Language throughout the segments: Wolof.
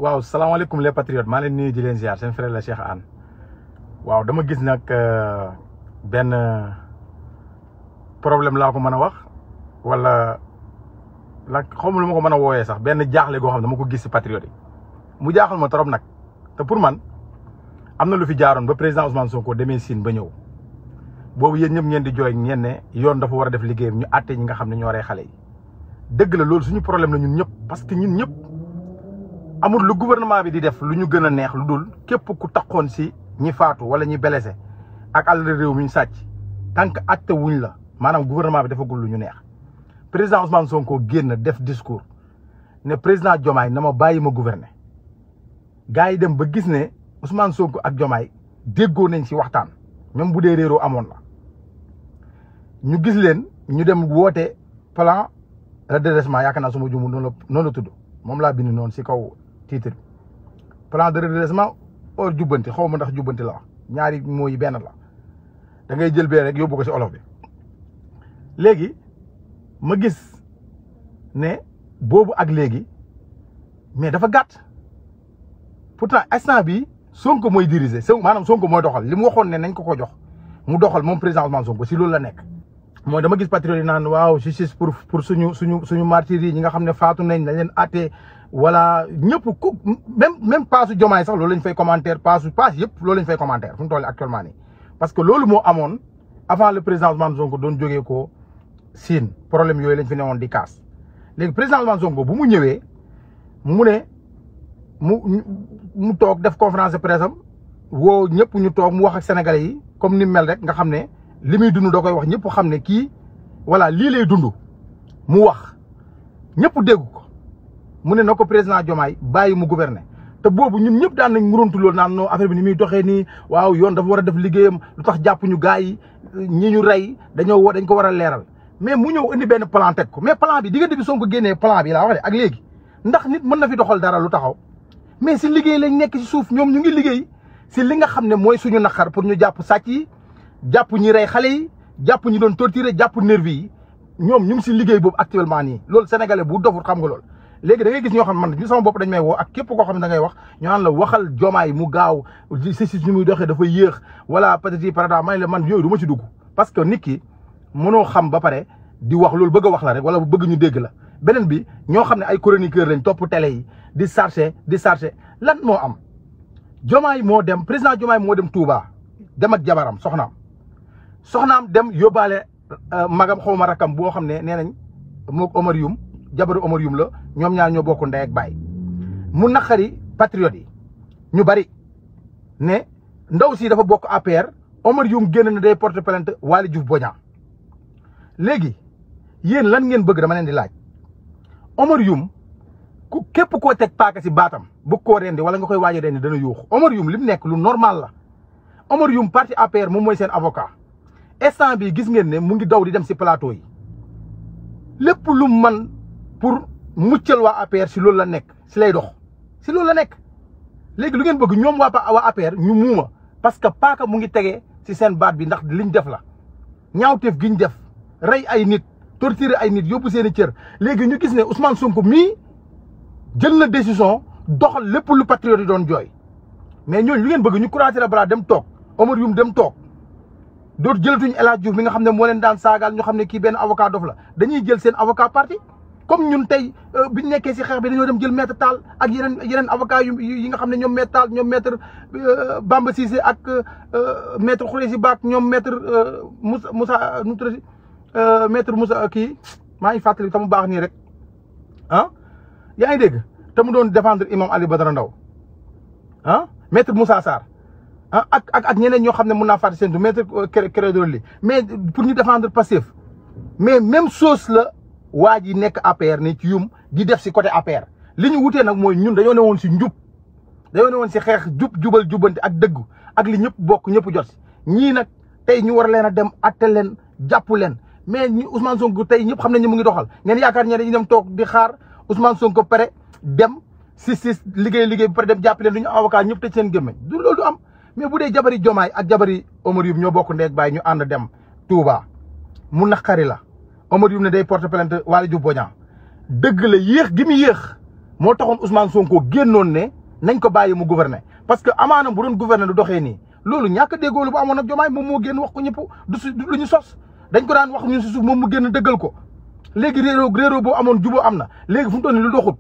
waaw salaamaaleykum les patriotes maa leen nuyu di leen ziar seen frère la Cheikh Anne waaw dama gis nag benn problème laa ko mën a wax wala la xaw ma lu ma ko mën a wooyee sax benn jaaxle goo xam ne dama ko gis si patriote yi mu jaaxal ma trop nag te pour man am na lu fi jaaroon ba président Ousmane Sonko demee Sine ba ñëw boobu yéen ñëpp ngeen di jooy ngeen ne yoon dafa war a def liggéeyam ñu àtte ñi nga xam ne ñoo rey xale yi dëgg la loolu suñu problème la ñun ñëpp parce que ñun ñëpp amul lu gouvernement bi di def lu ñu gën a neex lu dul képp ku taxoon si ñi faatu wala ñi blessé ak àll réew mi ñu sàcc tant que àtte wuñ la maanaam gouvernement bi defagul lu ñu neex président Ousmane Sonko génn def discours ne président Diomaye na ma bàyyi ma gouverner gars yi dem ba gis ne Ousmane Sonko ak Diomaye déggoo nañ si waxtaan même bu dee réeroo amoon la ñu gis leen ñu dem woote plan redressement yaakaar naa suma jumu noonu la tudd moom laa bind noonu si kaw titre plan de redressement or jubbanti xaw ma ndax jubbanti la wax ñaari mooy benn la da ngay jël bee rek yóbbu ko si olof bi léegi ma gis ne boobu ak léegi mais dafa gàtt pourtant instant bi Sonko mooy diriger maanaam Sonko mooy doxal li mu waxoon ne nañ ko jox mu doxal moom président Ousmane Sonko si loolu la nekk mooy dama gis patriote yi naan waaw justice pour suñu martyrs yi ñi nga xam ne faatu nañ dañ leen àtte wala ñëpp ku même paasu Diomaye sax loolu lañ fay commentaire paas yëpp loolu lañ fay commentaire fu mu toll actuellement nii parce que loolu moo amoon avant le président Ousmane Sonko doon jógee ko Sine problème yooyu lañ fi newoon di kaas léegi président Ousmane Sonko bu mu ñëwee mu ne mu toog def conférence de presse am woo ñëpp ñu toog mu wax ak sénégalais yi comme ni mel rek nga xam ne li muy dund da koy wax ñëpp xam ne kii voilà lii lay dund mu wax ñëpp dégg ko mu ne na ko président Diomaye bàyyi mu gouverner te boobu ñun ñëpp daan nañ murontu loolu naan non affaire bi ni muy doxee nii waaw yoon dafa war a def liggéeyam lu tax jàpp ñu gars yi ñi ñu rey dañ ko war a leeral mais mu ñëw indi benn plan teg ko mais plan bi diggante bi Sonko génnee plan bi laa wax de ak léegi ndax nit mën na fi doxal dara lu taxaw mais si liggéey lañ nekk si suuf ñoom ñu ngi liggéey si li nga xam ne mooy suñu naqar pour ñu jàpp sàcc yi jàpp ñi rey xale yi jàpp ñi doon torturer jàpp nervi yi ñoom ñu ngi si liggéey boobu actuellement nii loolu sénégalais bu dofut xam nga loolu léegi da ngay gis ñoo xam ne man ñu sama bopp dañ may woo ak képp koo xam ne da ngay wax ñu naan la waxal Diomaye mu gaaw si ñu muy doxee dafa yéex wala peut-être parada may la man yooyu du ma ci dugg parce que nit ki mënoo xam ba pare di wax loolu bëgg a wax la rek wala bëgg ñu dégg la beneen bi ñoo xam ne ay chroniqueur lañ topp télé yi di chargé lan moo am Diomaye moo dem président Diomaye moo dem Touba dem ak jabaram soxnaam dem yóbbaale magam xaw ma rakam boo xam ne nee nañ moog Omar Youm jabaru Omar Youm la ñoom ñaar ñoo bokk ndey ak baay mu naqari patriote yi ñu bari ne ndaw si dafa bokk APR Omar Youm génn na day porte plainte Waly Diouf Bodiang léegi yéen lan ngeen bëgg dama leen di laaj Omar Youm ku képp koo teg paaka si baatam bëgg koo rendi wala nga koy waaj a rendi dana yuuxu Omar Youm li mu nekk lu normal la Omar Youm parti APR moom mooy seen avocat instant bi gis ngeen ne mu ngi daw di dem si plateau yi lépp lu man pour muccal waa APR si loolu la nekk si lay dox si loolu la nekk léegi lu ngeen bëgg ñoom waa APR ñu muuma parce que paaka mu ngi tegee si seen baat bi ndax liñ def la ñaawteef giñ def rey ay nit torturer ay nit yóbbu seen i cër léegi ñu gis ne Ousmane Sonko mii jël na décision doxal lépp lu patriote yi doon jooy mais ñooñu lu ngeen bëgg ñu croiser les bras dem toog Omar Youm dem toog dootu jëlatuñu El Hadj Diouf mi nga xam ne moo leen daan saagaal ñu xam ne kii benn avocat dof la dañuy jël seen avocat parti comme ñun tey biñ nekkee si xeex bi dañoo dem jël maître Tall ak yeneen avocat yi nga xam ne ñoom maître Tall ñoom maître Bamba Cissé ak maître Khoureyssi Ba ak ñoom maître Moussa nu tuddati maître Moussa kii maa ngi fàttali tamu baax nii rek yaa ngi dégg te mu doon défendre imam Ali Badara Ndaw maître Moussa Sarr ak ñeneen ñoo xam ne mën naa fàtte seen du maître Clédor Ly mais pour ñu défendre Pastef mais même chose la waa ji nekk APR ne ci Youm di def si côté APR li ñu wutee nag mooy ñun dañoo ne woon si njub dañoo ne woon si xeex jubal jubanti ak dëggu ak li ñëpp bokk ñëpp jot si ñii nag tey ñu war leen a dem atte leen jàpp leen mais ñu Ousmane Sonko tey ñëpp xam nañ ne mu ngi doxal ngeen yaakaar ñe dañuy dem toog di xaar Ousmane Sonko pare dem si liggéey ba pare dem jàpp leen du ñu avocat ñëpp tëj seen gémmeñ du loolu du am mais bu dee jabari Diomaye ak jabari Omar Youm ñoo bokk ndeeg baay ñu ànd dem Touba mu naqari la Omar Youm ne day porte plainte Waly Diouf Bodiang dëgg la yéex gi mu yéex moo taxoon Ousmane Sonko génnoon ne nañ ko bàyyi mu gouverner parce que amaana bu doon gouverner du doxee nii loolu ñàkk a déggoo bu amoon ak Diomaye moom moo génn wax ko ñëpp du lu ñu sos dañ ko daan wax ñun si suuf moom mu génn dëggal ko léegi réeroo boo amoon juboo am na léegi fu mu toll nii lu doxut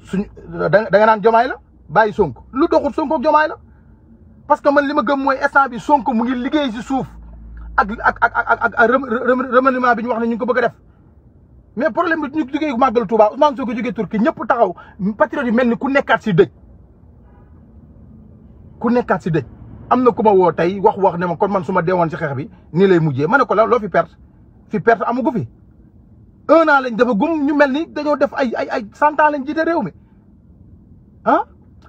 suñ da nga naan Diomaye la bàyyi Sonko lu doxut Sonko ak Diomaye la parce que man li ma gëm mooy instant bi Sonko mu ngi liggéey si suuf ak remaniement bi ñu wax ne ñu ngi ko bëgg a def mais problème bi ñu liggéey màggalu Touba Ousmane Sonko jógee Turquie ñëpp taxaw patriote yi mel ni ku nekkaat si dëj am na ku ma woo tey wax ne ma kon man su ma deewoon si xeex bi nii lay mujjee ma ne ko la loo fi perte amugu fi 1 an lañ dafa gum ñu mel ni dañoo def ay 100 ans lañ jiite réew mi ah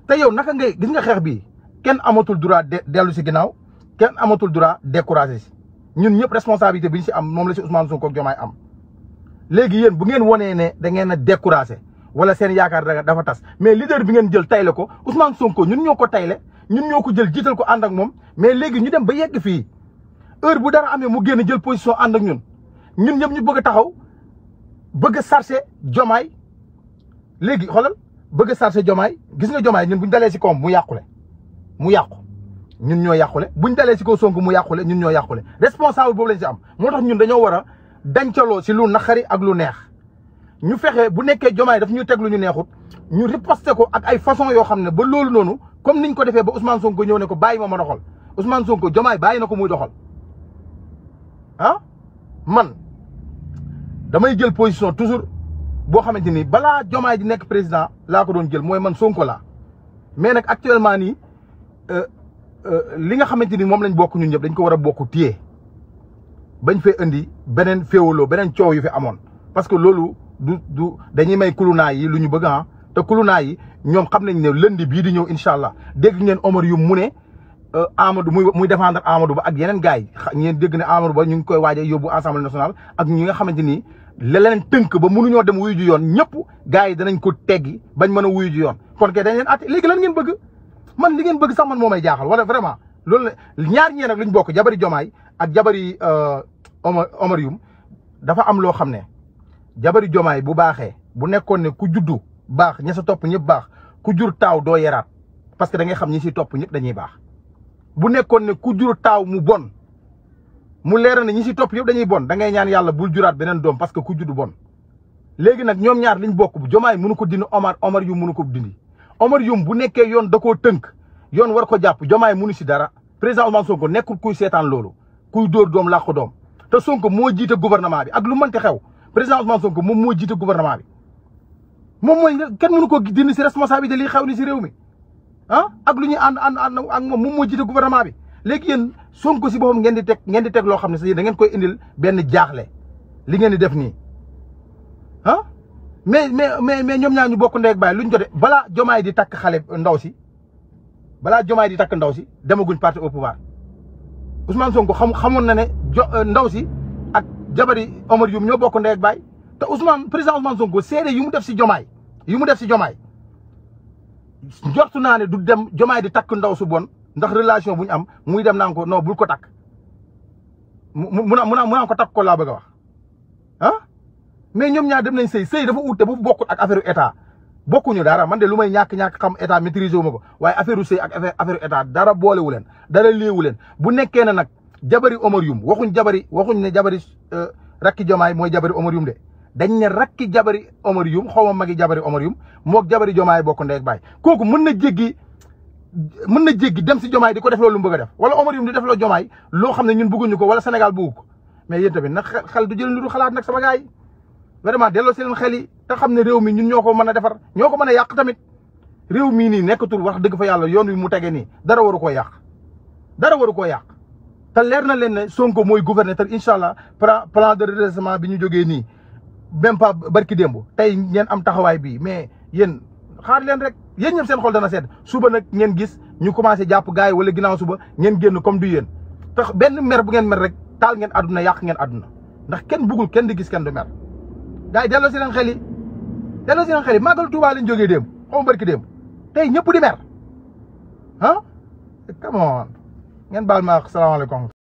te yow naka ngay gis nga xeex bii kenn amatul droit dellu si ginnaaw kenn amatul droit découragé si ñun ñëpp responsabilité bi ñu si am moom la si Ousmane Sonko ak Diomaye am léegi yéen bu ngeen wonee ne da ngeen a découragé wala seen yaakaar dafa tas mais leader bi ngeen jël tayle ko Ousmane Sonko ñun ñoo ko tayle ñun ñoo ko jël jiital ko ànd ak moom mais léegi ñu dem ba yegg fii heure bu dara amee mu génn jël position ànd ak ñun ñëpp ñu bëgg a taxaw bëgg a chargé Diomaye léegi xoolal bëgg a chargé Diomaye gis nga Diomaye ñun buñ dalee si kawam mu yàqule mu yàqu ñun ñoo yàqule buñ dalee si kaw Sonko mu yàqule ñun ñoo yàqule responsable boobu lañ si am moo tax ñun dañoo war a dancaloo si lu naqari ak lu neex ñu fexe bu nekkee Diomaye daf ñu teg lu ñu neexut ñu riposte ko ak ay façon yoo xam ne ba loolu noonu comme niñ ko defee ba Ousmane Sonko ñëw ne ko bàyyi ma doxal Ousmane Sonko Diomaye bàyyi na ko muy doxal ah man damay jël position toujours boo xamante ni balaa Diomaye di nekk président laa ko doon jël mooy man Sonko laa mais nag actuellement nii li nga xamante ni moom lañ bokk ñun ñëpp dañ ko war a bokk téye bañ fee indi beneen féewaloo beneen coow yu fi amoon parce que loolu du dañuy may kulunaa yi lu ñu bëgg ah te kulunaa yi ñoom xam nañ ne lundi bii di ñëw incha allah dégg ngeen Omar yu mu ne Amadou muy défendre Amadou Ba ak yeneen gars yi ngeen dégg ne Amadou Ba ñu ngi koy waaj a yóbbu assemblée nationale ak ñi nga xamante ni leen tënk ba mënuñoo dem wuyu ju yoon ñëpp gars yi danañ ko teggi bañ mën a wuyu ju yoon kon kay dañ leen àtte léegi lan ngeen bëgg man li ngeen bëgg sax man moo may jaaxal wala vraiment loolu la ñaar ñee nag luñ bokk jabari Diomaye ak jabari Omar Youm dafa am loo xam ne jabari Diomaye bu baaxee bu nekkoon ne ku juddu baax ña sa topp ñëpp baax ku jur taaw doo yeraat parce que da ngay xam ñi si topp ñëpp dañuy baax bu nekkoon ne ku jur taaw mu bon mu leera ne ñi si topp yëpp dañuy bon da ngay ñaan yàlla bul juraat beneen doom parce que ku juddu bon léegi nag ñoom ñaar liñ bokk Diomaye mënu ko dindi Omar Youm mënu ko dindi Omar Youm bu nekkee yoon da koo tënk yoon war ko jàpp Diomaye mënu si dara président Ousmane Sonko nekkul kuy seetaan loolu kuy dóor doom làqu doom te Sonko moo jiite gouvernement bi ak lu mënti xew président Ousmane Sonko moom moo jiite gouvernement bi moom mooy kenn mënu ko dindi si responsabilité li xew ni si réew mi ah ak lu ñuy ànd ak moom moo jiite gouvernement bi léegi yéen Sonko si boppam ngeen di teg loo xam ne si da ngeen koy indil benn jaaxle li ngeen di def nii ah mais ñoom ñaar ñu bokk ndey ak baay luñ jotee balaa Diomaye di takk xale ndaw si demaguñ parti au pouvoir Ousmane Sonko xamoon na ne ndaw si ak jabari Omar Youm ñoo bokk ndey ak baay te président Ousmane Sonko seede yu mu def si Diomaye njortu naa ne du dem Diomaye di takk ndaw su bon ndax relation bu ñu am muy dem naan ko non bul ko takk mu naan ko takk ko laa bëgg a wax ah mais ñoom ñaar dem nañ sëy dafa uute bu bokkut ak affaire état bokkuñu dara man de lu may ñàkk xam état maîtriser wu ma ko waaye affaire sëy ak affaire état dara boolewu leen dara léewu leen bu nekkee ne nag jabari Omar Youm waxuñ ne jabari rakki Diomaye mooy jabari Omar Youm de dañ ne rakki jabari Omar Youm xaw ma magi jabari Omar Youm moog jabari Diomaye bokk ndey ak baay kooku mën na jéggi dem si Diomaye di ko def loolu mu bëgg a def wala Omar Youm di def loo Diomaye loo xam ne ñun bëgguñu ko wala Sénégal bëggu ko mais yéen tamit nag xel du jël lu xalaat nag sama gars yi vraiment delloo si leen xel yi te xam ne réew mi ñun ñoo ko mën a defar ñoo ko mën a yàq tamit réew mii nii nekkatul wax dëgg fa yàlla yoon wi mu tege nii dara waru koo yàq te leer na leen ne Sonko mooy gouverner te incha allah plan de redressement bi ñu jógee nii même pas barki démb tey ngeen am taxawaay bii mais yéen xaar leen rek yéen ñëpp seen xol dana sedd suba nag ngeen gis ñu commencé jàpp gars yi wala ginnaaw suba ngeen génn comme du yéen tax benn mer bu ngeen mer rek taal ngeen àdduna yàq ngeen àdduna ndax kenn bëggul kenn di gis kenn du mer gars yi delloo si leen xel yi màggal Tuubaa lañ jógee démb xaw ma barki démb tey ñëpp di mer ah come on ngeen baal ma salaamaaleykum